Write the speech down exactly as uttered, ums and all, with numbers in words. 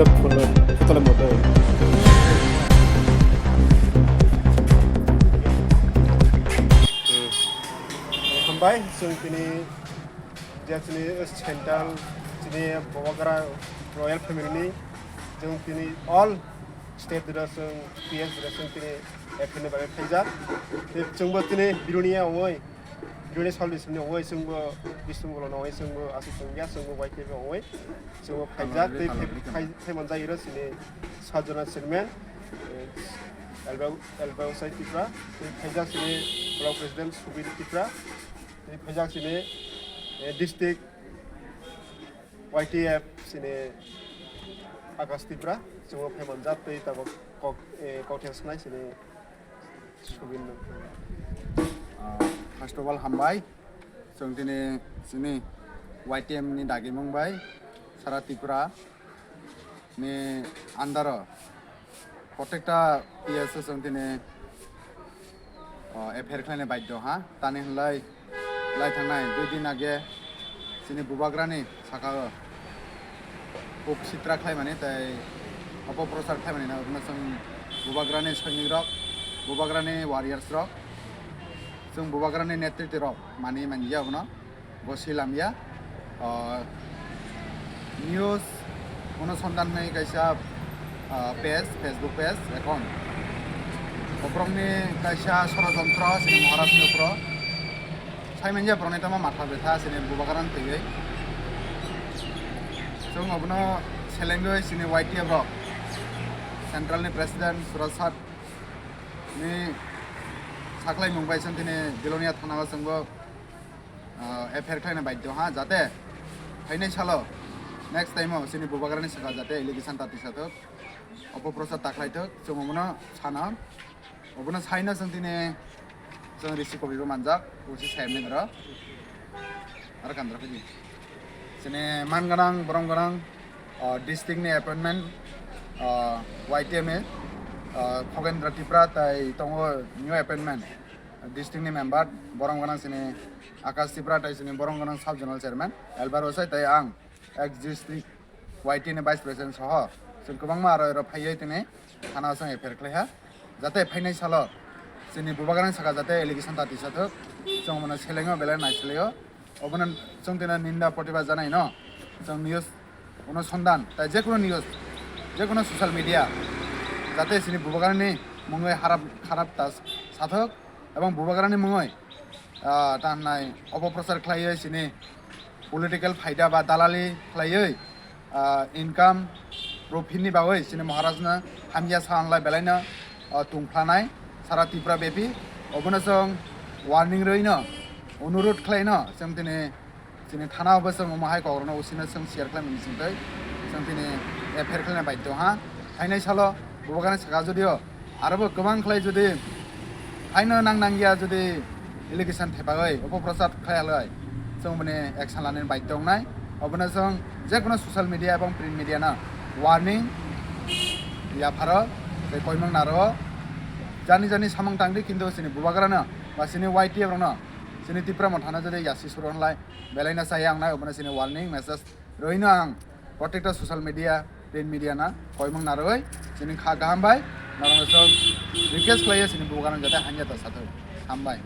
Photo le moto. Hambai, chwng tini je chini central chini Bubagra royal family ni chwng tini all state dura chwng P S dura chwng tini F N ni bagwi phaijak. Tei chwngbo tini Biruni ya ongoi, Biruni sal bising ni ongoi chwngbo Bishnupur no ongoi chwngbo aswk chwng ya chwngbo Y T F ongoi chwngbo phaijak tei phai manjak iro chini sajona chairman Elbao Elbao Sai Tipra tei phaijak chini block president Subir Tipra. Tei phaijak chini, eh, district Y T F chini Akash Tipra, chwngno phai manjak tei tabuk kok, eh, kok theng snai chini Subin no. Ah, first of all, hambai. Chwng tini chini Y T M ni dagimung bai sara Tripura ni under o Protekta P S o chwng tini, o, F I R khlaina baidyo ha. Tani hwnlai lai thangnai dui din age chini Bubagrani saka o kuk sitra khlaimani tei opoprochar khlaimani na, obono chwng Bubagrani soinik rok, Bubagrani warriors rok, chwng Bubagrani netritwi rok mani manya obono. Bo swi lamya. O, news onusondhan ni kaisa, o, page, Facebook page, account. Oborokni kaisa sorojontro chini Maharajni upro. Sai manya borokni tamo matha betha chini Bubagrani twiwi. Chwng obono selengwi chini Y T F rok, central ni president Suraj Sat ni saklaimung bai chwng tini Bilonia thana o chwngbo ah, F I R khlaina baidyo ha, jate phainai salo next time o chini Bubagrani saka jate allegation ta tisa thok, opoprochar ta khlai thok, chwng omono sana, obono saina chwng tini chwng risi kobibo manjak, usi saimni doro. Aro kandra phaidi. Chini man gwnang, borom gwnang, ah, district ni appointment, ah, Y T M ni, ah, Khogendra Tipra tai tongo new appointment. District ni member, borom gwnang chini Akash Tripura tai chini borom gwnang sub zonal chairman, Elbar Osai tai ang ex district Y T ni vice president soho chwng kwbangma aro ero phaiwi tini thana o chwng F I R khlaiha. Jate phainai salo chini Bubagrani saka jate allegation ta tisa thok, chwng mano selengo belai nai selaio. Obono chwng tino ninda protibad janai no. Chwng news onusondhan tai jekono news, jekono social media jate chini Bubagrani mungwi harap, kharap ta sathok. Ebong Bubagrani mungwi, ah, ta hwnai opoprochar khlaiwi chini political phaida ba dalali khlaiwi, ah, income profit ni bagwi chini Maharajno hamya sa wnglai belaino, ah, tungphlanai sara Tripura bepi. Obono chwng warning rwino, onurot khlaino chwng tini chini thana o bo chwng omo hai kokrokno usino chwng share khlaimani chwng tei chwng tini F I R khlaina baidyo ha. Phainai salo Bubagrani saka judio arobo kwbang khlai judi haino nang nangya judi allegation thepagwi opoprochar khlai halai chwng bini action lanani baidyo wngnai. Obono chwng jekono social media ebong print media no warning yapharo tei koimang naro jani jani samung tangdi kintu chini Bubagrano ba chini Y T F rokno chini Tipra Mothano judi yasi suru hwnlai belaino chaya wngnai, obono chini warning message rwino ang protekta social media, print media no koimang narwgwi chini kha kaham bai norokno chwng request khlaiyo chini Bubagrano jate hanja ta sathok. Hambai.